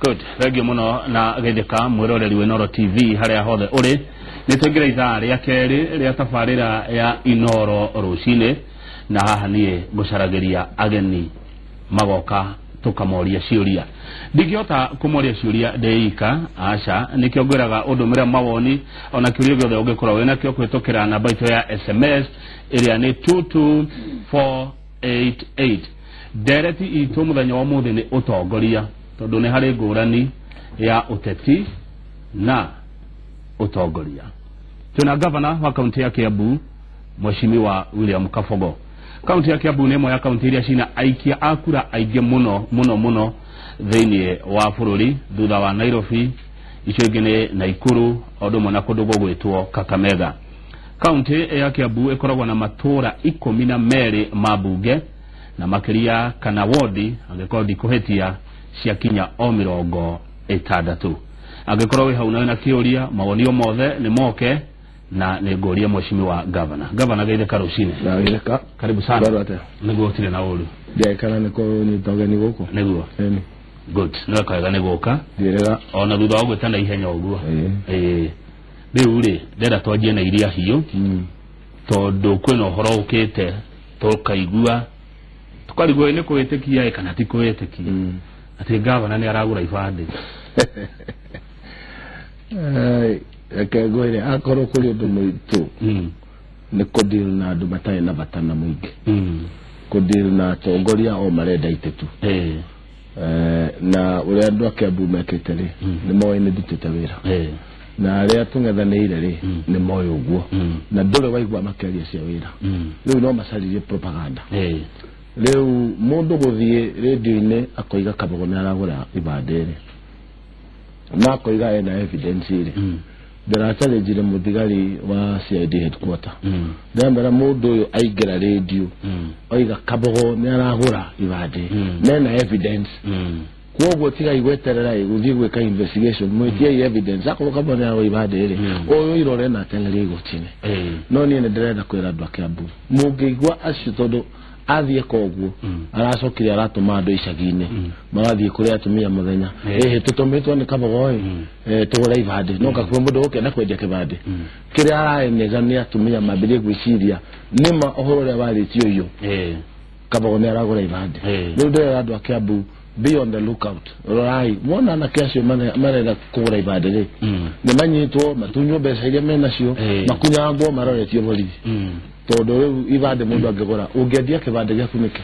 Good. Thank you muno na geithĩka mwĩroreri wa Inooro TV harĩa hothe ũrĩ. Nĩ twaingĩra ithaa rĩa kerĩ rĩa tabarĩra ya Inooro rũcinĩ, na haha niĩ ngũcaragĩria ageni magoka tũkamoria ciũria. Ndingĩhota kũmoria ciũria ndĩ ika, aca, nĩkĩo ngwĩraga ũndũmĩre mawoni ona kĩũria gĩothe ũngĩkorwo wĩnakĩo kũhĩtũkĩra namba itũ ya SMS ĩrĩa nĩ 22488. Ndereti itũ mũthenya wa ũmũthĩ nĩ ũtongoria, tondũ nĩ harĩ ngũrani ya ũteti na ũtongoria. Twĩna gavana wa kaunti ya Kiambu, Mheshimiwa William Kabogo. Kaunti ya Kiambu nĩ ĩmwe ya kaunti iria cina aikia a kura aingĩ mũno mũno mũno thĩinĩ wa bũrũri thutha wa Nairobi, icio ingĩ nĩ Naikuru o ũndũ ũmwe na kũndũ gũgwĩtwo Kakamega. Kaunti ya Kiambu ĩkoragwo na matũra 12 ma mbunge na makĩria kana wodi, angĩkorwo ndikũhĩtia, ciakinya o 60. Angĩkorwo wĩ hau na wĩna kĩũria, mawoni o mothe nĩ moke na nĩ ngũria Mheshimiwa Gavana. Gavana, geithĩka rũcinĩ. Ndagĩrĩka. Karibu sana. Bado atĩa? Nĩguo, ũtirĩ na ũru. Ndiaikara nĩ kũnyita ũgeni gũkũ. Nĩguo. Ĩni. Good, nĩweka wega nĩ gũka. Ndiĩrĩga. Ona thutha wa gwĩta na ihenya ũguo. Ĩĩ. Ĩĩ, rĩu rĩ, ndĩrenda twanjie na iria hiũ, tondũ kwĩna ũhoro ũkĩte tũkaigua tũkarigwo nĩ kwĩtĩkia ĩ kana ti kwĩtĩkia, atĩ gavana nĩ aragũra ibandĩ. Ai, reke ngwĩre, akorwo kũrĩ ũndũ mũritũ nĩ kũdeal na andũ matarĩ na bata na mũingĩ, kũdeal na atongoria o marenda itĩ tu. Na ũrĩa andũ a Kiambu mekĩte rĩ, nĩ moĩ nĩ ndutĩte wĩra, na arĩa tũng'ethanĩire rĩ, nĩ moĩ ũguo, na ndũrĩ waigua makĩaria cia wĩra. Rĩu no macaririe propaganda. Rĩu mũndũ gũthiĩ rĩndiũ-inĩ akoiga Kabogo nĩ aragũra ibandĩ rĩ, na akoiga ena evidence rĩ, ndĩrachallenjire mũthigari wa CID headquarter, ndĩramwĩra mũndũ ũyũ aingĩra rĩndiũ oiga Kabogo nĩ aragũra ibandĩ nena evidence, koguo tigai gweterera ĩ gũthiĩ gwĩka investigation, mwĩtiei evidence. Akorwo Kabogo nĩ aragũra ibandĩ rĩ, ũyũ irore na ateng'erie igoti-inĩ. No niĩ nĩ ndĩrenda kwĩra andũ a Kiambu, mũngĩigua acio, tondũ athiĩ koguo aracokire aratũma andũ icagi-inĩ, magathiĩ kũrĩ atumia mũthenya, ĩhĩ tũtũmĩtwo nĩ Kabogo ĩ, tũgũre ibandĩ, no ngakua mũndũ ũkĩenda kwendia kĩbandĩ kĩrĩa araeneza nĩ atumia mambĩrie gwĩciria nĩma ũhoro ũrĩa warĩtio ũyũ, Kabogo nĩ aragũra ibandĩ. Rĩu ndĩrera andũ a Kiambu, be on the lookout, rorai wona anake acio marenda kũgũra ibandĩ rĩ, nĩ manyitwo, matunywo mbeca iria menacio, makunyangwo, maroretio borithi, tondũ rĩu ibandĩ mũndũ angĩgũra, ũngĩendia kĩbandĩ gĩaku nĩkĩ?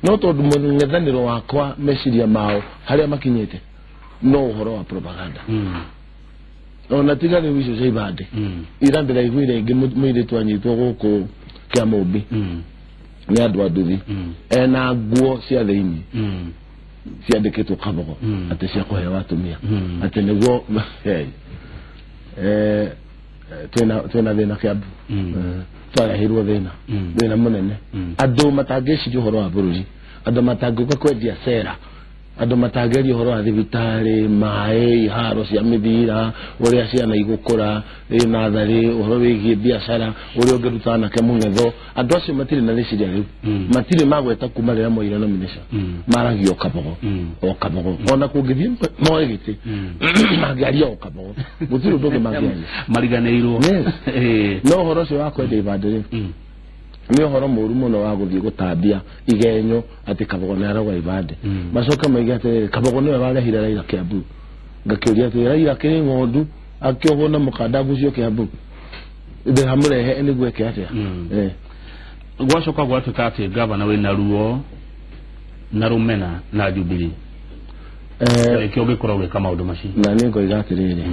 No tondũ mũng'ethanĩro wakwa, meciria mao harĩa makinyĩte no ũhoro wa propaganda. Ona tiga rĩu icio cia ibandĩ, ira ndĩraiguire ingĩ, mũirĩtu anyitwo gũkũ Kĩamũmbi nĩ andũ a nduthi, ena nguo cia thĩinĩ ciandĩkĩtwo Kabogo, atĩ cia kũheo atumia, atĩ nĩguo. Hey. Twĩna thĩna Kiambu. Twareheirwo thĩna, thĩna mũnene, andũ matangĩciria ũhoro wa bũrũri, andũ matangĩũka kwendia cera, andũ matangĩaria ũhoro wa thibitarĩ, maĩ, iharo cia mĩthira, ũrĩa ciana igũkũra ĩ natharĩ, ũhoro wĩgiĩ biacara, ũrĩa ũngĩruta anake mũng'etho. Andũ acio matirĩ na rĩciria rĩu, matirĩ magweta kuma rĩrĩa moire nomination. Maragia o Kabogo, o Kabogo. Ona kũngĩthiĩ moe gĩtĩ, mangĩaria o Kabogo, gũtirĩ ũndũ ũngĩ mangĩaria. Mariganĩirwo. Yes. No ũhoro ũcio wa kwendia ibandĩ rĩ, nĩ ũhoro mũru mũno wa gũthiĩ gũtambia igenyo atĩ Kabogo nĩ aragũra ibandĩ, macoke moige atĩrĩrĩ, Kabogo nĩwe warehire Raila Kiambu. Ngakĩũria atĩ Raila kĩrĩ ng'ondu akĩohwo na mũkanda ngucio Kiambu, ndĩramũrehe nĩguo eke atĩa? Gwacoka gwatuĩka atĩ gavana wĩna ruo na rũmena na Jubilee, nĩkĩo ũngĩkorwo ũgĩka maũndũ macio. Na nĩ ngoiga atĩrĩrĩ,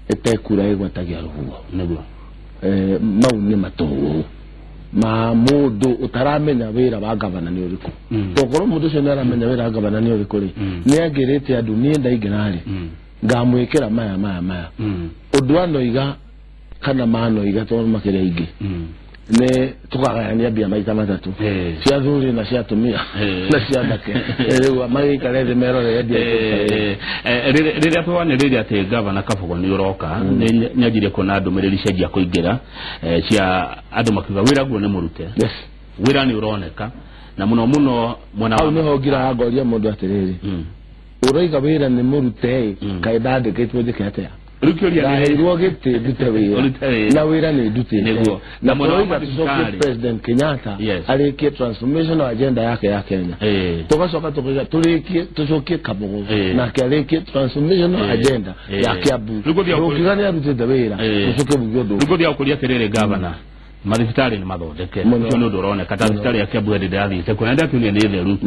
ĩtekura ĩgwatagia rũhuho. Mau nĩ matũhũhũ ma mũndũ ũtaramenya wĩra wa gavana nĩ ũrĩkũ. Tokorwo mũndũ ũcio nĩ aramenya wĩra wa gavana nĩ ũrĩkũ rĩ, nĩ angĩrĩte andũ niĩ ndaingĩra rĩ, ngamwĩkĩra maya maya maya. Ũndũ anoiga kana manoiga, tondũ makĩrĩ aingĩ, nĩ tũkagayania mbia maita matatũ, cia thuri na cia atumia na cia anake. Rĩu magĩikare thĩ merorere mbia. Rĩrĩa twanĩrĩire atĩ gavana Kabogo nĩ ũroka, nĩ nyanjirie kuona ndũmĩrĩri cianjia kũingĩra, cia andũ makiuga wĩra guo nĩ mũrute, wĩra nĩ ũroneka na mũno mũno mwena Hau wa nĩho ngiraga ngoria mũndũ atĩrĩrĩ, Ũroiga wĩra nĩ mũrute kaĩ ndandĩkĩtwo njĩke atĩa? Ndaheirwo gĩtĩ ndute wĩra na wĩra nĩ ndutĩte. Na mũroiga tũcokie President Kenyatta arĩkie transformational agenda yake ya Kenya. Tũgacoka tũkoiga tũrĩkie tũcokie Kabogo nake arĩkie transformational agenda ya Kiambu. Rũkiuga nĩ arutĩte wĩra tũcoke muge ũndũ. Rĩu ngũthiĩ gũkũria atĩrĩrĩ gavana, mathibitarĩ nĩ mathondeke, ũcio nĩ ũndũ ũroneka ta thibitarĩ ya Kiambu hĩndĩ ndĩrathiĩte kuo na ndĩrakĩonire nĩ theru.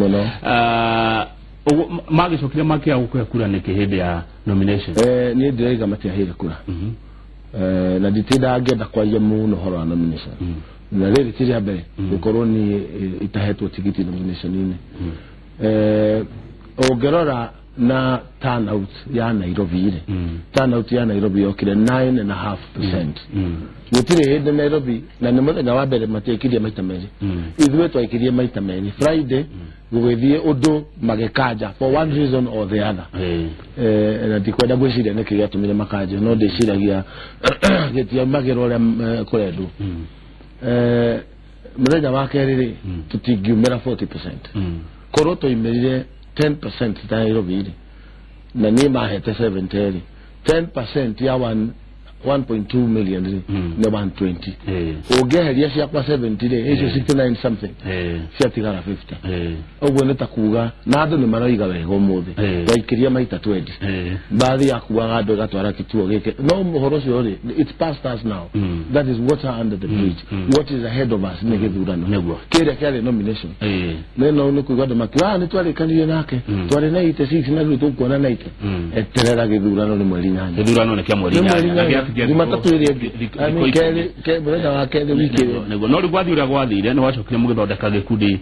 Magĩcokire makĩaga gũkũhe kura nĩkĩ hĩndĩ ya nomination? Niĩ ndĩraiga matiaheire kura. Na nditindaga ngĩenda kwaria mũno ũhoro wa nomination. Na rĩrĩ ti rĩa mbere gũkorwo niĩ itahetwo tigiti nomination-inĩ. Ũngĩrora na turnout ya Nairobi rĩ, turnout ya Nairobi yokire 9.5%. Gũtirĩ hĩndĩ Nairobi, na nĩ mũthenya wa mbere matiaikirie maita merĩ. Ithuĩ twaikirie maita merĩ. Friday gũgĩthiĩ ũndũ magĩkanja for one reason or the other. Na ndikwenda gwĩciria nĩkĩ gĩatũmire makanje, no ndĩciragia gĩtiaumagĩra ũrĩa kũrendwo. Mũthenya wa kerĩ rĩ, tũtingiumĩra 40%. Korwo twaumĩrire 10% ta Nairobi rĩ, na niĩ mahete 70 rĩ, 10% ya 1.2 million rĩ nĩ 120. Ũngĩeheria ciakwa 70 rĩ, icio 69 something ciatigara 50. Ũguo nĩ ta kuga na andũ nĩ maroiga wega ũmũthĩ waikiria maita 20. Mbathi yakuaga andũ ĩgatwara kituo gĩkĩ, no ũhoro ũcio rĩ, it's past us now. That is water under the bridge. What is ahead of us nĩ gĩthurano kĩrĩa kĩarĩ nomination. Nĩ nĩ kuiga andũ makiuga nĩ twarĩkanirie nake, twarĩ na 86 na rĩu tũkuona 90. Eterera gĩthurano nĩ mweri 8. Gĩthurano nĩ kĩa mweri 8. Jumatatũ ĩrĩa ĩngĩ, mũthenya wa kerĩ wiki ĩyo. Nĩguo. No rĩu gwathiĩ ũrĩa gwathire, nĩ wacokire mũgĩthondeka gĩkundi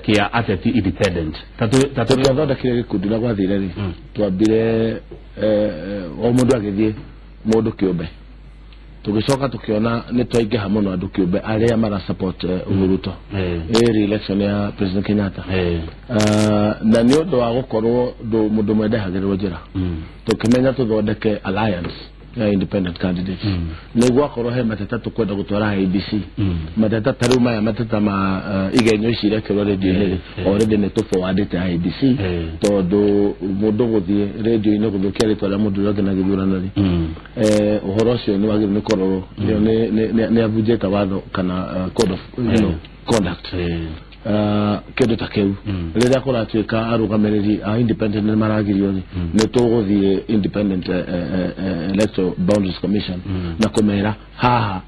kĩa ateti independent. Tũtiathondekire gĩkundi na gwathire rĩ, twambire o mũndũ agĩthiĩ mũndũ kĩũmbe. Tũgĩcoka tũkĩona nĩ twaingĩha mũno andũ kĩũmbe arĩa mara support Uhuru Ruto re-election ya President Kenyatta. Na nĩ ũndũ wa gũkorwo mũndũ ũmwe ndehagĩrĩrwo njĩra, tũkĩmenya tũthondeke alliance ya independent candidates. Nĩguo akorwo he mateta tũkwenda gũtwara IEBC, mateta ta rĩu maya mateta ma igenyo ici irekĩrwo radio-inĩ rĩ, already nĩ tũforwardĩte IEBC, tondũ mũndũ gũthiĩ radio-inĩ gũthũkia rĩtwa rĩa mũndũ ũrĩa ũngĩ na gĩthurano rĩ, ũhoro ũcio nĩ wagĩrĩirwo nĩ kũrorwo. Nĩ abunjĩte watho kana code of conduct. Kĩndũ ta kĩu rĩrĩa kũratuĩka arũgamĩrĩri a independent nĩ maragirio rĩ, nĩ tũgũthiĩ Independent Electoral Boundaries Commission na kũmera haha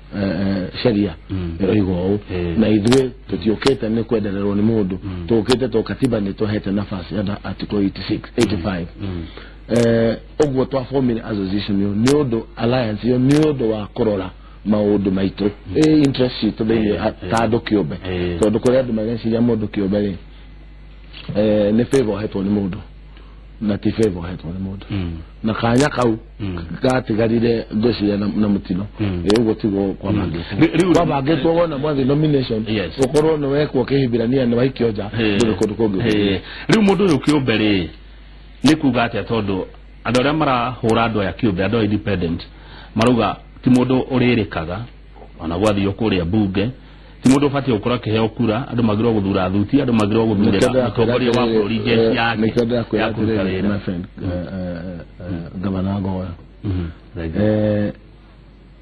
sheria ĩroiga ũũ, na ithuĩ tũtiũkĩte nĩ kwendererwo nĩ mũndũ, tũkĩte to katiba nĩ tũhete nafasi under article 86 85. Ũguo twafomire association ĩyo nĩ ũndũ alliance ĩyo nĩ ũndũ wa kũrora maũndũ maitũ, interest citũ thĩinĩ ta andũ kĩũmbe, tondũ kũrĩ andũ mareciria mũndũ kĩũmbe rĩ, nĩ favor ũhetwo nĩ mũndũ na ti favor ũhetwo nĩ mũndũ, na kanya kau gatigarire ngwĩciria na mũtino. Ũguo tiguo kwabangĩtwo wona mwathi nomination ũkorwo nĩ wekwo kĩhibirania nĩ waikio nja ndũrĩ kũndũ kũngĩ. Rĩu mũndũ ũyũ kĩũmbe rĩ, nĩ kuga atĩa? Tondũ andũ arĩa marahũra andũ aya kĩũmbe, andũ a independent marauga ti mũndũ ũrĩrĩkaga ona gwathio kũrĩa mbunge, ti mũndũ ũbatiĩ gũkorwo akĩheo kura, andũ magĩrĩirwo gũthura thuti, andũ magĩrĩirwo gũthurĩra mũtongoria wa bũrũri jeshi yake ya kũruta wĩra. Gavana Ngoya,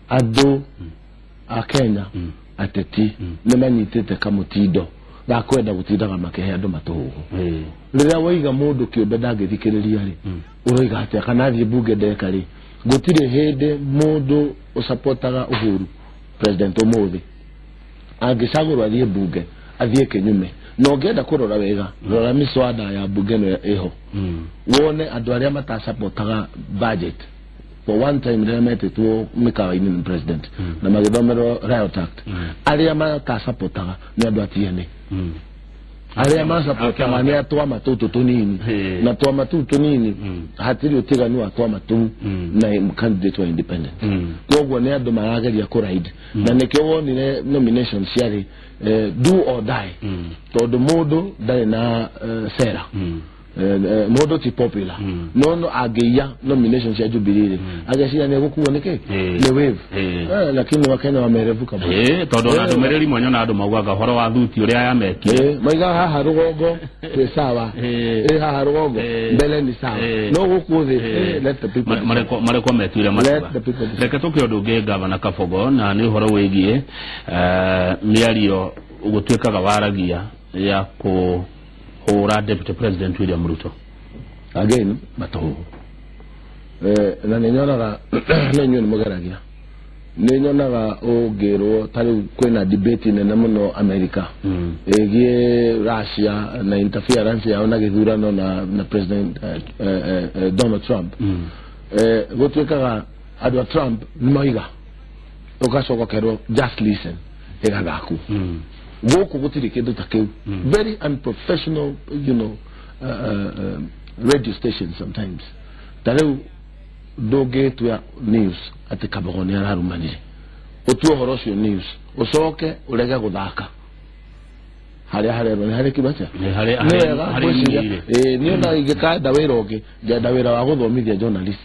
andũ a Kenya ateti nĩ manyitĩte kamũtindo ga kwenda gũtindaga makĩhe andũ matũhũhũ. Rĩrĩa waiga mũndũ kĩũmbe ndangĩthikĩrĩria rĩ, ũroiga atĩa? Kana athiĩ mbunge ndeka rĩ, gũtirĩ hĩndĩ mũndũ ũsapotaga Uhuru president ũmũthĩ angĩcagũrwo athiĩ mbunge athiĩ kĩnyume. Na ũngĩenda kũrora wega, rora mĩswada ya mbunge ĩno ĩho, wone andũ arĩa matasapotaga budget for one time rĩrĩa metĩtwo mĩkawa-inĩ nĩ president na magĩthomerwo Riot Act, arĩa matasapotaga nĩ andũ a TNA. Arĩa masapotaga nĩ a twama tũtũ tũnini, na twama tũu tũnini hatirĩ ũtiganu wa twama tũu na candidate wa independent. Koguo nĩ andũ marageria kũride, na nĩkĩo wonire nomination ciarĩ do or die, tondũ mũndũ ndarĩ na sera. Mũndũ ti popular no angĩiya nomination cia Jubilee ageciria nĩ gũkuo nĩkĩ nĩ wave, lakini Wakenya wamerevuka tondũ ona ndũmĩrĩri mwanya na andũ maugaga ũhoro wa thuti ũrĩa yamekire maiga haha rũgongo twĩ sawa, haha rũgongo mbele ni sawa, no gũkũ thĩ let the people marekwo metuire matua. Reke tũke ũndũ ũngĩ Gavana Kabogo, na nĩ ũhoro wĩgiĩ mĩario gũtuĩkaga waragia ya kũhũra Deputy President William Ruto. Again matũhũhũ na nĩ nyonaga nĩ inyuĩ nĩ mũgeragia, nĩ nyonaga ũngĩrwo ta rĩu kwĩna debate nene mũno America ĩgiĩ Russia na interference yao na gĩthurano na President Donald Trump. Gũtuĩkaga andũ a Trump nĩ maiga ũgacoka ũkerwo just listen ĩgathakwo. Gũkũ gũtirĩ kĩndũ ta kĩu. Very unprofessional, you know, radio stations sometimes. Ta rĩu ndũngĩtua news atĩ Kabogo nĩ ararumanire, ũtue ũhoro ũcio news ũcoke ũrege gũthaka harĩa harerwo nĩ harĩ kiugo atĩa nĩ wega ngwĩciria niĩ ona ingĩkenda wĩra ũngĩ ngenda wĩra wa gũthomithia journalist,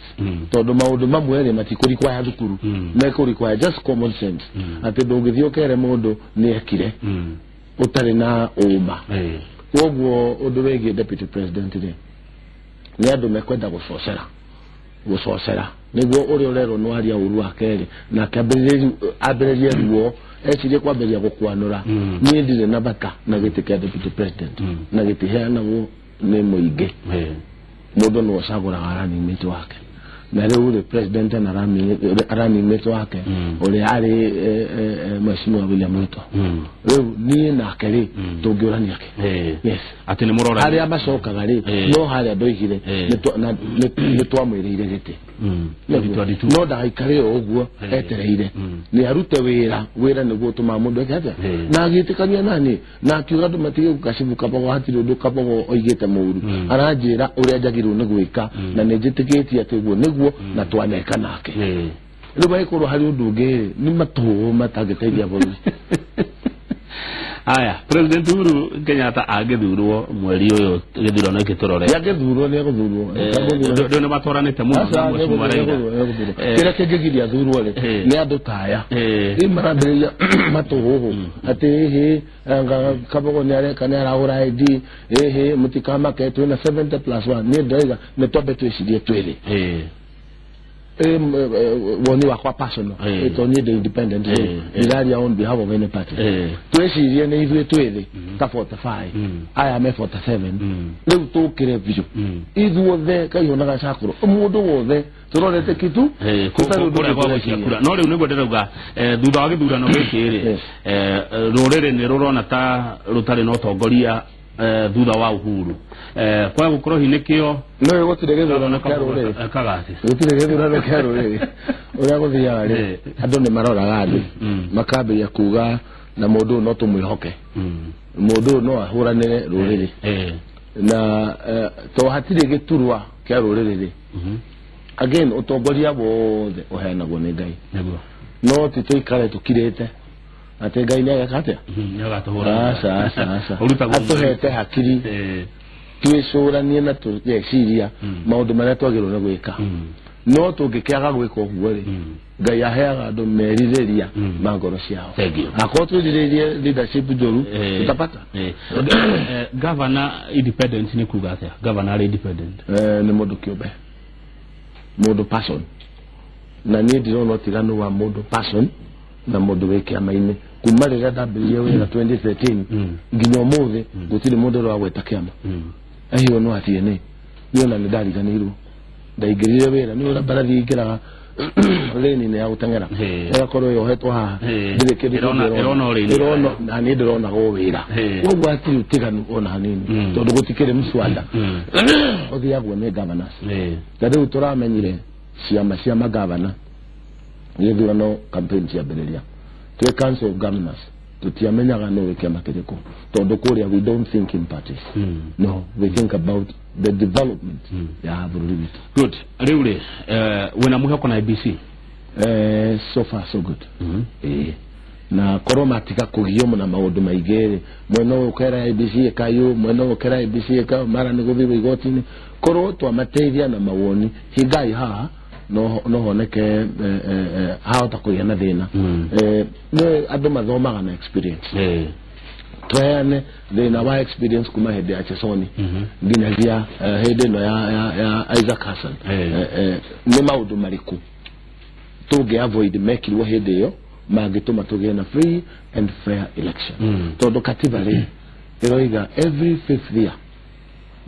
tondũ maũndũ mamwe rĩ matikũrikwaya thukuru, mekũrikwaya just common sense atĩ ndũngĩthiĩ ũkere mũndũ nĩ ekire ũtarĩ na ũma. Koguo ũndũ wĩgiĩ Deputy President rĩ nĩ andũ mekwenda gũcocera nĩguo ũrĩa ũrerwo nĩ waria ũru wa kerĩ nake ambĩrĩrie ruo ecirie kwambĩrĩria gũkwanũra. Niĩ ndirĩ na bata na gĩtĩ kĩa Deputy President na gĩtiheanagwo nĩ mũingĩ, mũndũ nĩwe ũcagũraga running mate wake, na rĩu rĩ president na running mate wake ũrĩa arĩ Mheshimiwa William Ruto. Rĩu niĩ nake rĩ tũngĩũrania kĩ? Yes, atĩ nĩ mũrora harĩa macokaga rĩ no harĩa ndoigire nĩ twamwĩrĩire gĩtĩ no ndagaikare o ũguo etereire nĩ arute wĩra. Wĩra nĩguo ũtũmaga mũndũ eke atĩa, na agĩtĩkania nani na akiuga andũ matige gũkacibu Kabogo, hatirĩ ũndũ Kabogo oigĩte mũru, aranjĩra ũrĩa njagĩrĩirwo nĩ gwĩka na nĩ njĩtĩkĩtie atĩ ũguo nĩguo na twaneka nake. Rĩu hagĩkorwo harĩ ũndũ ũngĩ nĩ matũhũhũ matangĩteithia bũrũri. Aya, President Uhuru Kenyatta angĩthurwo mweri ũyũ gĩthurano gĩkĩ tũrore, angĩthurwo nĩ egũthurwo, ndũ nĩ matwaranĩte mũno na Mheshimiwa Raila. Kĩrĩa kĩngĩgiria athurwo rĩ nĩ andũ ta aya rĩu marambĩrĩria matũhũhũ atĩ ĩhĩ Kabogo nĩ areka nĩ aragũra ID, ĩhĩ mũtikamake twĩna 70+1. Niĩ ndĩroiga nĩ twambe twĩcirie twĩrĩ woni wakwa personal, to niĩ ndĩ independent, ndiraria on behalf of any party. Twĩcirie nĩ ithuĩ twĩthĩ ta 45 aya me 47, rĩu tũkĩre biũ ithuothe kaihũ na gacakũrũ mũndũ wothe tũrorete kitu kũrĩa gwa gũikia kura. No rĩu nĩguo ndĩrauga thutha wa gĩthurano gĩkĩ rĩ rũrĩrĩ nĩ rũrona ta rũtarĩ na ũtongoria thutha wa Uhuru, kwa gũkorwo hihi nĩkĩo no gũtirĩ gĩthurano kĩa rũrĩrĩ, gũtirĩ gĩthurano kĩa rũrĩrĩ. Ũrĩa gũthiaga rĩ andũ nĩ maroraga thĩ makambĩrĩria kuga na mũndũ ũyũ no tũmwĩhoke, mũndũ ũyũ no ahũranĩre rũrĩrĩ, na to hatirĩ gĩturwa kĩa rũrĩrĩ rĩ. Again ũtongoria wothe ũheanagwo nĩ Ngai, no ti tũikare tũkirĩte atĩ Ngai nĩ ageka atĩa? Aca aca aca, atũhete hakiri twĩcũranie na tũgeciria maũndũ marĩa twagĩrĩirwo nĩ gwĩka. No tũngĩkĩaga gwĩka ũguo rĩ Ngai aheaga andũ merirĩria ma ngoro ciao. Akorwo twĩrirĩirie leadership njũru tutapata. Governor independent nĩ kuga atĩa? Governor arĩ independent nĩ mũndũ kĩũmbe, mũndũ person, na niĩ ndirona ũtiganu wa mũndũ person na mũndũ wĩ kĩama-inĩ. Kuma rĩrĩa ndambĩrĩirie wĩra 2013 nginya ũmũthĩ gũtirĩ mũndũ ũragweta kĩama. Ahiũ no athiĩ nĩ niĩ ona nĩ ndariganĩirwo, ndaingĩrire wĩra nĩ ũrĩa mbarathi ingĩraga lane-inĩ ya gũteng'era ĩgakorwo yohetwo haha ndirĩ kĩndũ ĩrona, na niĩ ndĩronagwo wĩra. Koguo hatirĩ ũtiganu ona hanini tondũ gũtikĩrĩ mswada ũthiagwo nĩ governors. Ta rĩu tũramenyire ciama cia magavana gĩthurano campaign ciambĩrĩria twĩ Council of Governors tutiamenyaga no wĩ kĩama kĩrĩkũ tondũ kũrĩa we don't think in parties. No, we think about the development ya bũrũri witũ. Good. Rĩu rĩ wĩna mwĩhoko na IEBC? So far so good. Na korwo matiga kũgio na maũndũ maingĩ rĩ, mwena ũyũ ũkera ABC ĩkayo, mwena ũyũ ũkera ABC ĩkayo, mara nĩ gũthiĩ igoti-inĩ. Korwo twamateithia na mawoni, hingai haha no honeke hahota kũgĩa na thĩna. Nĩ andũ mathomaga na experience. Tũheane thĩna wa experience kuma hĩndĩ ya Chesoni nginyagia hĩndĩ ĩno ya Isaac Hassan. Nĩ maũndũ marĩkũ tũngĩ avoid mekirwo hĩndĩ ĩyo mangĩtũma tũgĩe na free and fair election? Tondũ katiba rĩ ĩroiga every fifth year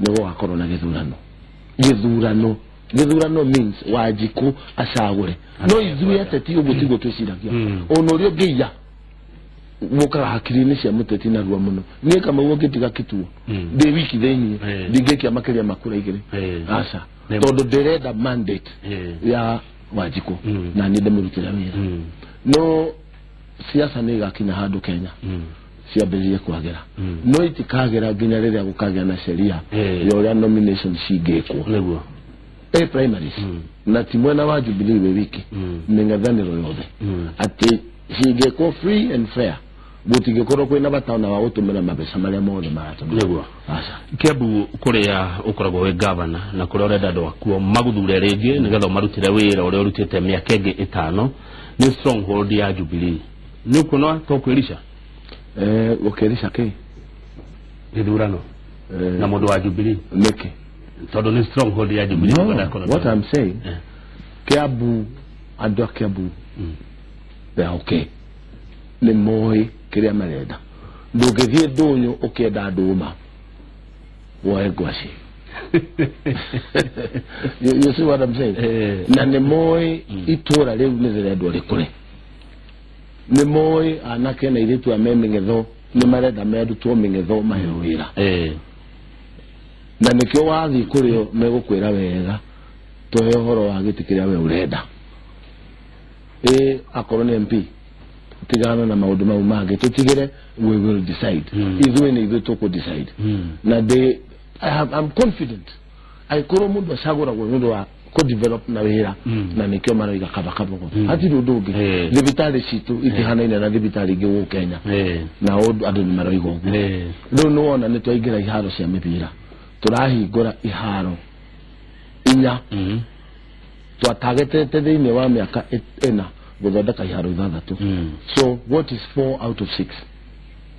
nĩ gũgakorwo na gĩthurano. Gĩthurano means Wanjikũ acagũre. No ithuĩ ateti ũguo tiguo twĩciragia. Ona ũrĩa ũngĩiya gũkaga hakiri-inĩ cia mũteti narua mũno. Niĩ Kamau ũngĩtiga kĩtuo ndĩ wiki thĩiniĩ ndingĩkia makĩria ma kura 2. Aca, tondũ ndĩrenda mandate ya Wanjikũ na niĩ ndĩmũrutĩre wĩra. No siasa nĩ igakinya handũ Kenya ciambĩrĩrie kwagĩra, no itikagĩra nginya rĩrĩa gũkagĩa na sheria ya ũrĩa nomination cingĩkwo. Nĩguo primaries na ti mwena wa Jubilee wĩ wiki, mĩng'ethanĩro yothe atĩ cingĩkwo free and fair, gũtingĩkorwo kwĩna bata ona wa gũtũmĩra mabeca marĩa mothe maratũmĩra. Nĩguo. Kiambu kũrĩa ũkoragwo wĩ governor na kũrĩa ũrenda andũ akuo magũthure rĩngĩ nĩgetha ũmarutĩre wĩra ũrĩa ũrutĩte mĩaka ĩngĩ 5, nĩ stronghold ya Jubilee. Nĩ ũkuona to kwĩrica? Gũkĩrica kĩ? Gĩthurano na mũndũ wa Jubilee. Nĩkĩ? Tondũ nĩ stronghold ya Jubilee. No, what I'm saying, Kiambu, andũ a Kiambu they are okay. Nĩ moĩ kĩrĩa marenda. Ndũngĩthiĩ ndũnyũ ũkĩenda ndũma woe ngwacĩ. You see what I'm saying? Na nĩ moĩ itũra rĩu nĩ rĩrendwo rĩkũre. Nĩ moĩ anake na airĩtu a me mĩng'etho nĩ marenda merutwo mĩng'etho maheo wĩra. Na nĩkĩo wathiĩ kũrĩo megũkwĩra wega tũhe ũhoro wa gĩtĩ kĩrĩa we ũrenda. Akorwo nĩ MP tigana na maũndũ mau mangĩ, tũtigĩre we will decide. Ithuĩ nĩ ithuĩ tũkũ decide. Na I'm confident angĩkorwo mũndũ acagũragwo nĩ ũndũ wa kũ develop na wĩra, na nĩkĩo maroiga kaba kabogo. Hatirĩ ũndũ ũngĩ. Thibitarĩ citũ itihanaine na thibitarĩ ingĩ gũkũ Kenya, na andũ nĩ maroiga ũguo. Rĩu nĩ wona nĩ twaingĩra iharo cia mĩbira, tũrahingũra iharo 4. Twatagetete thĩinĩ wa mĩaka 4 gũthondeka iharo 6. So what is 4 out of 6?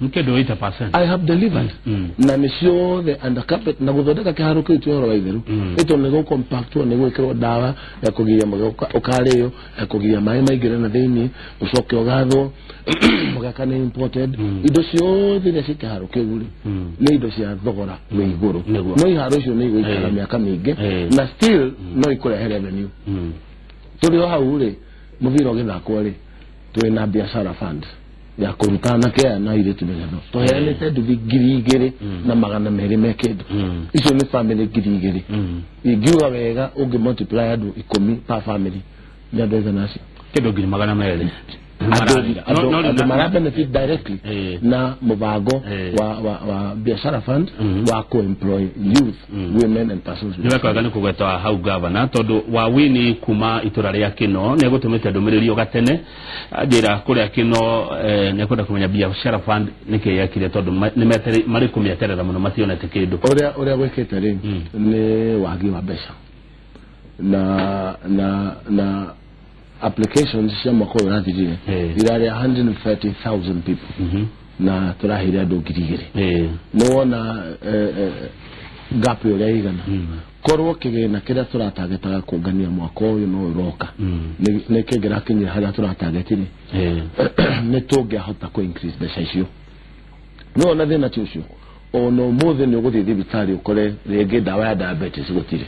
Kĩndũ 80%. I have delivered. Na nĩ ciothe under carpet na gũthondeka kĩharo kĩu ti ũhoro wa itherũ. Ĩto nĩ gũkompactwo, nĩ gwĩkĩrwo ndawa ya kũgiria mũgeka ũkarĩo, ya kũgiria maĩ maingĩre na thĩinĩ, ũcoke ũgathwo, mũgeka nĩ imported. Indo ciothe iria ciĩ kĩharo kĩu rĩ, nĩ indo cia thogora wĩ igũrũ. No iharo icio nĩ igũikara mĩaka mĩingĩ na still no ikũrehe revenue. Tũrĩ o hau rĩ, mũbira ũgĩthakwo rĩ, twĩna biashara fund ya kũruta anake aya na airĩtu mĩgetho. Tũheanĩte nduthi 2,200 me kĩndũ. Icio nĩ family 2,000. Ingiuga wega ũngĩ multiply andũ 10 per family nĩ andũ aigana acio? Kĩndũ 200,000. Andũ mara benefit directly na mũbango wa biashara fund wa co-employ youth, women and persons with Nĩ wega nĩ kũgweta hau governor, tondũ wa wini kuma itũra rĩa Kĩno nĩ egũtũmĩte ndũmĩrĩri o gatene anjĩra kũrĩa Kĩno nĩ ekwenda kũmenya biashara fund nĩkĩ yekire, tondũ nĩ marĩ kũmĩeterera mũno mationete kĩndũ. Ũrĩa gwĩkĩte rĩ nĩ wagi wa mbeca na applications cia mwaka ũyũ ũrathirire irarĩ 130,000 people na tũraheire andũ 2,000. Nĩ wona gap ũrĩa ĩigana. Korwo kĩgĩna kĩrĩa tũratagetaga kũngania mwaka ũyũ no ũroka nĩ kĩngĩrakinyire harĩa tũratagetire, nĩ tũngĩahota kũ increase mbeca icio. No ona thĩna ti ũcio. Ona ũmũthĩ nĩ ũgũthiĩ thibitarĩ ũkore rĩngĩ ndawa ya diabetes gũtirĩ,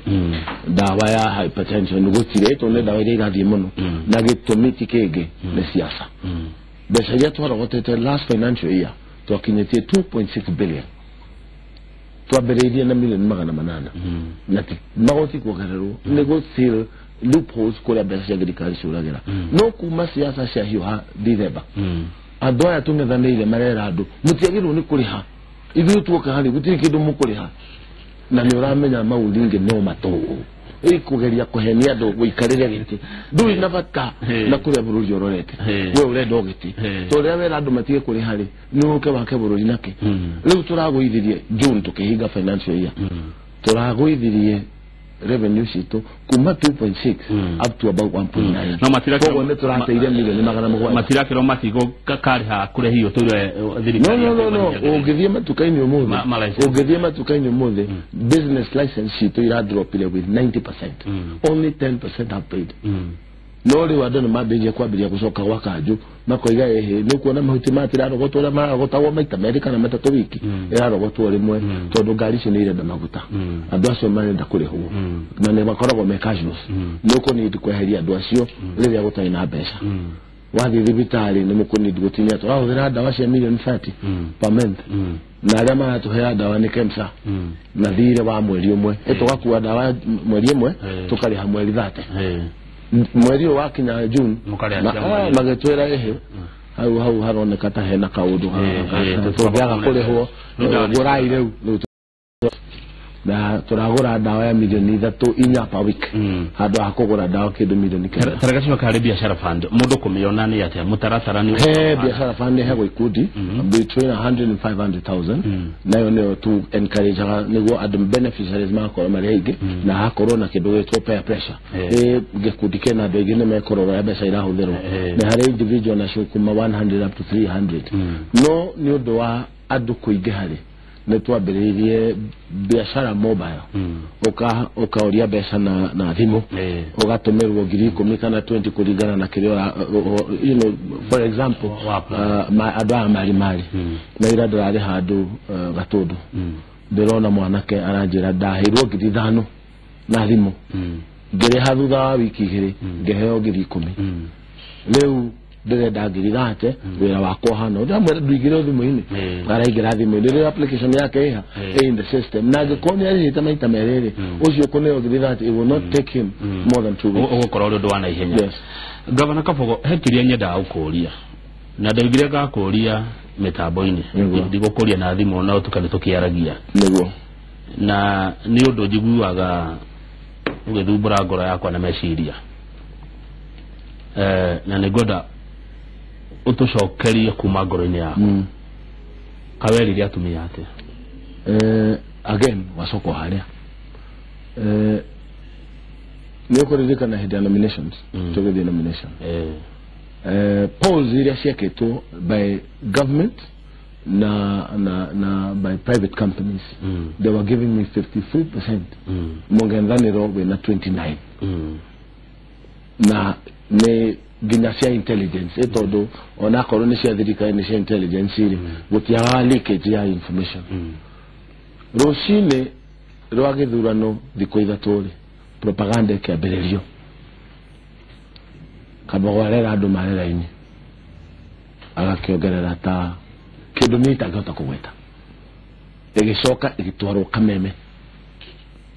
ndawa ya hypertension gũtirĩ, tondũ nĩ ndawa iria irathiĩ mũno, na gĩtũmi ti kĩngĩ nĩ siasa. Mbeca iria twarogotete last financial year twakinyĩtie 2.6 billion. Twambĩrĩirie na milioni 800 na magoti kuongererwo nĩ gũ seal loopholes kũrĩa mbeca cia thirikari ciũragĩra. No kuma siasa ciahiũha December, andũ aya tũng'ethanĩire marera andũ mũtiagĩrĩirwo nĩ kũrĩha, ithuĩ tuoka harĩ gũtirĩ kĩndũ mũkũrĩha, na nĩ ũramenya mau rĩngĩ no matũũ. Ikugeria kuhenia andu guikarire giti. Nduri na bata na kuria bururi urorete. We urenda giti. To ria wera andu matige kuriha ri ni uke wake bururi nake. Riu turagwithirie June tukihinga financial year. Turagwithirie revenue citu kuma 2.6 up to about 1.9. No matira koguo ni turateire milioni 700. Matirakirwo matigo kariha kurehio ture thirikari. No ungithie matukaini umuthi. Ungithie matukaini umuthi business license citu ira dropire with 90%. Only 10% have paid. No riu andu ni mambirie kwambiria gucoka gwa kanju makoiga ehe ni kuona mahuti matirarogotwo uria mararogotagwo maita meri kana matatu wiki irarogotwo rimwe tondu ngari icio ni irenda maguta andu acio marenda kurihwo na ni makoragwo me casuals ni ukunidi kweheria andu acio riria gutari na mbeca wathi thibitari ni mukunidi gutinia turahuthira ndawa cia milioni 30 per month na aria maratuhea ndawa ni KEMSA na thire wa mweri umwe tugakua ndawa mweri umwe tukariha mweri 30 mweri wa kinya June magitwira ehe hau hau haroneka ta hena kaundu tũngĩaga kũrĩhwo gũrai rĩu na tũragũra ndawa ya milioni 3 4 per week handũ ha kũgũra ndawa kĩndũ milioni 9. Tareka coka harĩ biashara fund mũndũ kũmĩona nĩ atĩa mũtaratara nĩ he biashara fund hegwo ikundi between 100 and 500,000 nayo nĩyo tu encourage nĩguo andũ beneficiaries magakorwo marĩ aingĩ na hakorwo na kĩndũ gĩtwo peer pressure gĩkundi kĩna andũ aingĩ nĩ mekũrora ũrĩa mbeca irahũthĩrwo nĩ harĩ individual nacio kuma 100 up to 300 no nĩ ũndũ wa andũ kũingĩha rĩ nĩ twambĩrĩirie biashara mobile ukaoria mbeca na thimũ ũgatũmĩrwo 10,000 kana 20 kũringana na kĩrĩa you know for example andũ aya mari mari na ira ndĩrarĩ handũ Gatũndũ ndĩrona mwanake aranjĩra ndaheirwo 5,000 na thimũ ngĩrĩha thutha wa wiki 2 ngĩheo 10,000 rĩu ndĩrenda 30,000 wĩra wakwa hana ndamwĩra ndũigĩre thimũ-inĩ araingĩra thimũ-inĩ rĩrĩa application yake ĩha in the system na angĩkorwo nĩ arĩhĩte maita merĩ rĩ ũcio kũneo 30,000 it will not take him more than 2 weeks ũgũkorwo ũrĩ ũndũ wa naihenya. Gavana Kabogo he kĩrĩa nyendaga gũkũria na ndaigire ngakũria mĩtambo-inĩ ndigũkũria na thimũ no tũkane tũkĩaragia nĩguo na nĩ ũndũ njiguaga ũgĩthumbũra ngoro yakwa na meciria na nĩngwenda utucokerie kuma ngoro-inĩ yaku kawerire atumia atia again wacoka haria nĩ ũkũririkana hĩndĩ ya nominations tũgĩthiĩ nomination polls iria ciekĩtwo by government na by private companies they were giving me 53% mũng'ethanĩro wĩna 29 na nĩ nginya cia intelligence tondu onakorwo nĩ cia thirikari nĩ cia intelligence rĩ gũtiagaga leakage ya information rũcinĩ rwa gĩthurano thikũ 3 rĩ propaganda ĩkĩambĩrĩrio Kabogo arera andũ marera-inĩ agakĩongerera ta kĩndũ niĩ itangĩhota kũgweta ĩgĩcoka ĩgĩtwarwo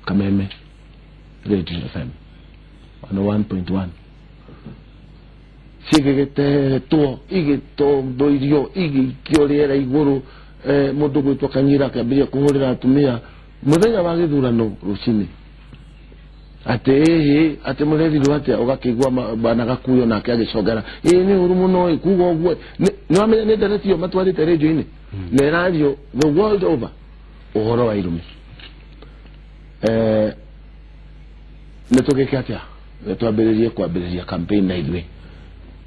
Kameme Radio FM 101.1 cigĩgĩtetwo igĩtondoirio igĩikio rĩera igũrũ mũndũ gwĩtwo Kanyira akĩambĩrĩria kũhũrĩra atumia mũthenya wa gĩthurano rũcinĩ atĩ ĩhĩ atĩ mũrerirwo atĩa ũgakĩigua bwana Gakuyo nake agĩcongera ĩĩ nĩ ũru mũno ĩ kuga ũguo nĩ wamenya nĩ ndereti ĩyo matwarĩte rĩndiũ-inĩ na ĩrario the world over ũhoro wa irumi nĩ tũgĩke atĩa nĩ twambĩrĩrie kwambĩrĩria campaign na ithuĩ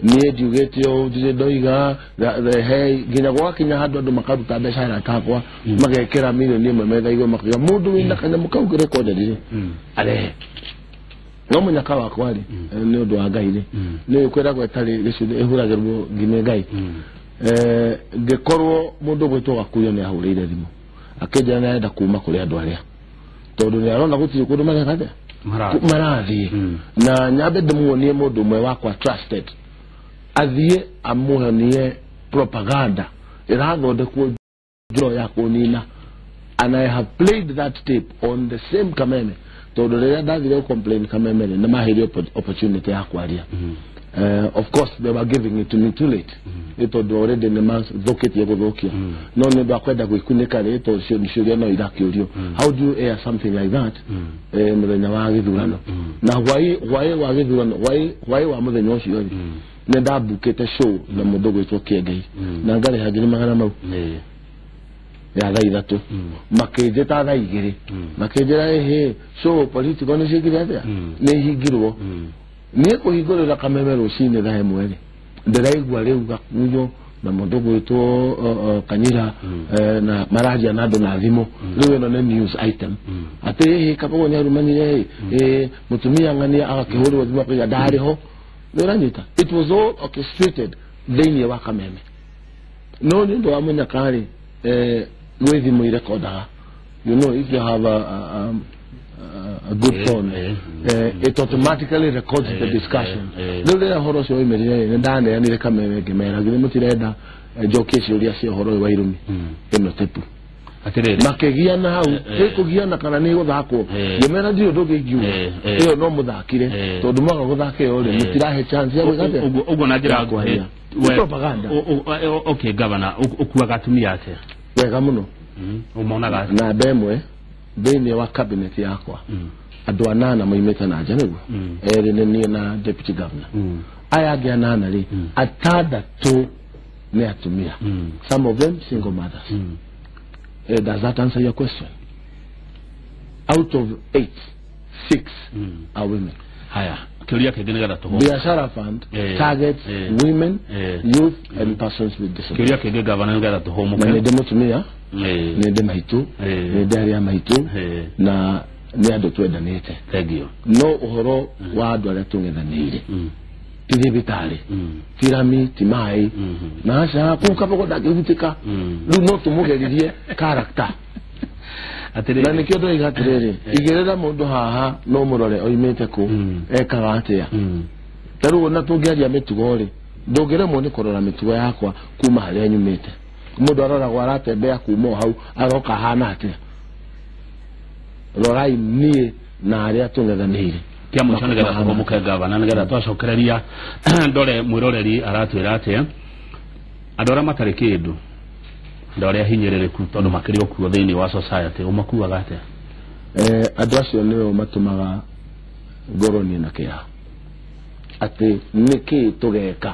niĩ ndiugĩte ũũ ndirĩ ndoiga he nginya gwakinya handũ andũ makaruta mbeca aratakwa magekĩra milioni 1 metha igũrũ makiuga mũndũ wĩna kanyamũ kau recorded rĩ arehe no mũnyaka wakwa rĩ nĩ ũndũ wa Ngai rĩ nĩ kwĩragwo ĩtarĩ gĩcunjĩ ĩhuragĩrwo nginya Ngai ngĩkorwo mũndũ gwĩtwo Gakuyo nĩ ahũrĩire thimũ akĩnjĩra nĩ arenda kuma kũrĩ andũ arĩa tondũ nĩ arona gũtirĩ kũndũ mareka atĩa marathiĩ na nyambe ndĩmuonie mũndũ ũmwe wakwa trusted athiĩ amuonie propaganda ĩrathondekwo njĩra ya kũnina and I have played that tape on the same Kameme tondũ rĩrĩa ndathire gũ complain Kameme rĩ nĩ maheire opportunity ya kwaria Of course they were giving it to me too late. Nĩ tondũ already nĩ mathũkĩtie gũthũkia, no nĩ ũndũ wa kwenda gwĩkunĩka rĩ, tondũ ciũria no irakĩũrio, how do you air something like that mũthenya wa gĩthurano? Na hwaĩ wa gĩthurano, hwaĩ wa mũthenya ũcio rĩ, nĩ ndambukĩte show na mũndũ gwĩtwo Kĩengei na ngarĩha 200,000 mau ya thaa 3, makĩnjĩta thaa 2, makĩnjĩra ĩhĩ show political nĩ ciĩkire atĩa, nĩ ihingirwo. Niĩ kũhingũrĩra Kameme rũcinĩ thaa 1 rĩ, ndĩraigua rĩu Gakunyo na mũndũ gwĩtwo Kanyira na mararia na andũ na thimũ. Rĩu ĩno nĩ news item atĩ ĩhĩ Kabogo nĩarumanire ĩ mũtumia ng'ania agakĩhũrĩrwo thimũ akauga ndarĩ ho. Nĩ ũranyita? It was all orchestrated thĩinĩ wa Kameme. No nĩ ũndũ wa mũnyaka rĩ, gwĩ thimũ irekondaga. You know, if you have a good phone, it automatically records the discussion. Rĩu rĩrĩa ũhoro ũcio waumĩrire nĩ ndaneanire Kameme ngĩmera githĩ mũtirenda njokie ciũria cia ũhoro ũyũ wa irumi ĩno tepu. Atĩrĩrĩ, makĩgiana hau ĩkũgiana kana nĩ gũthakwo, ngĩmera ndirĩ ũndũ ũngĩ ingiuga, ĩyo no mũthakire tondũ mwaga gũthaka ĩyo rĩ, mũtirahe chance ya gwĩka atĩa? Ũguo na njĩra nguhĩ. Propaganda. Okay, governor, ũkuaga atumia atĩa? Wega mũno. Ũmonaga atĩa? Namba ĩmwe thĩinĩ wa cabinet yakwa andũ 8 moimĩte na nja nĩguo, erĩ nĩ niĩ na deputy governor, aya angĩ 8 rĩ, 6 nĩ atumia, some of them single mothers. Does that answer your question? Out of 8, 6 are women. Haya, kĩũria kĩngĩ nĩgetha tũhũre. Biashara Fund targets women, youth and persons with disabilities. Kĩũria kĩngĩ governor nĩgetha tũhũmũke. Na nĩ ndĩ mũtumia, nĩ ndĩ maitũ, nĩ ndĩ arĩa maitũ, na nĩ andũ twendanĩte. Thank you. No ũhoro wa andũ arĩa tũng'ethanĩire ti thibitarĩ, ti rami, ti maĩ, na aca kũu Kabogo ndangĩhutĩka. Rĩu no tũmũgeririe character. Na nĩkĩo ndĩroiga atĩrĩrĩ, igĩrĩra mũndũ haha no mũrore oimĩte kũ, ekaga atĩa. Ta rĩu ona tũngĩaria mĩtugo rĩ, ndũngĩremwo nĩ kũrora mĩtugo yakwa kuma harĩa nyumĩte. Mũndũ aroragwo aratembea kuma o hau aroka ahana atĩa. Rorai niĩ na arĩa tũng'ethanĩire. Kĩa mũico nĩgetha tũhũmũke gavana, nĩgetha twacokereria ndore mwĩroreri aratwĩra atĩa. Andũ arĩa matarĩ kĩndũ, andũ arĩa hinyĩrĩrĩku tondũ makĩrĩ o kuo thĩinĩ wa society, ũmakuaga atĩa? Andũ acio nĩo matũmaga ngorwo niĩ na kĩeha atĩ nĩkĩĩ tũgeka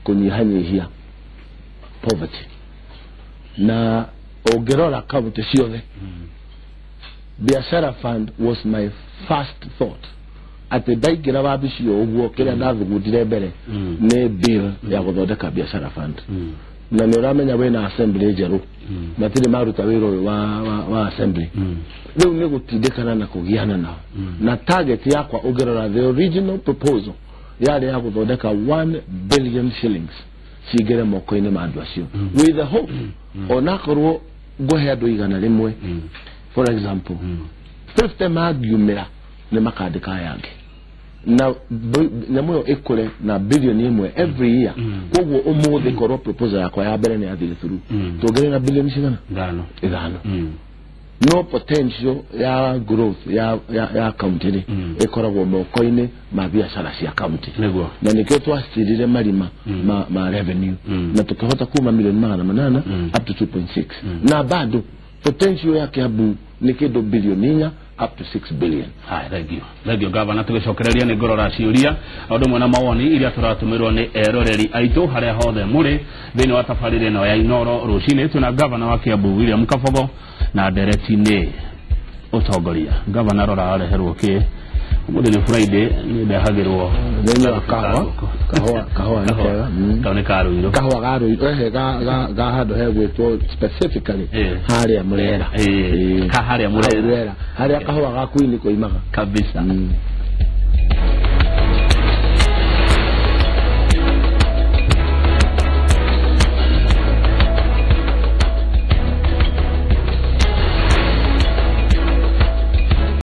kũnyihanyihia poverty. Na ũngĩrora kaunti ciothe, Biashara Fund was my first thought. Atĩ ndaingĩra wabici ũguo kĩrĩa ndathugundire mbere nĩ bill ya gũthondeka Biashara Fund. Na nĩ ũramenya wĩna assembly njerũ, matirĩ maruta wĩra ũyũ wa assembly. Rĩu nĩ gũtindĩkana na kũgiana nao. Na target yakwa ũngĩrora the original proposal yarĩ ya gũthondeka 1 billion shillings cingĩre moko-inĩ ma andũ acio, with the hope onakorwo ngũhe andũ 100, for example, 50 mangiumĩra nĩ makandĩka aya angĩ, na nyamũ ĩyo ĩkũre na bilioni 1 every year. Koguo ũmũthĩ korwo proposal yakwa ya mbere nĩ yathire through, tũngĩrĩ na bilioni cigana? 5. No potential ya growth ya county rĩ, ĩkoragwo moko-inĩ ma biacara cia county. Na nĩkĩo twacirire marima ma revenue na tũkĩhota kuma milioni 800 up to 2.6, na bado potential ya Kiambu nĩ kĩndũ bilioni 4 up to 6 billion. Haya, thank you. Thank you governor, tũgĩcokereria nĩ ngorora ciũria o ũndũ ũmwe na mawoni iria tũratũmĩrwo nĩ eroreri aitũ harĩa hothe mũrĩ thĩinĩ wa tabarĩra ĩno ya Inooro rũcinĩ. Twĩna governor wa Kiambu William Kabogo na ndereti nĩ ũtongoria. Governor, rora areherwo kĩ ũmũthĩ nĩ Friday, nĩ ndehagĩrwo Thĩinĩ wa kahũa, kahũa nĩ kega. Kau nĩ ka Ruiru. Kahũa ga Ruiru, ehe, ga handũ hegwĩtwo specifically harĩa Murera. Ka harĩa Murera. Murera, harĩa kahũa ga Queen koimaga. Kabisa.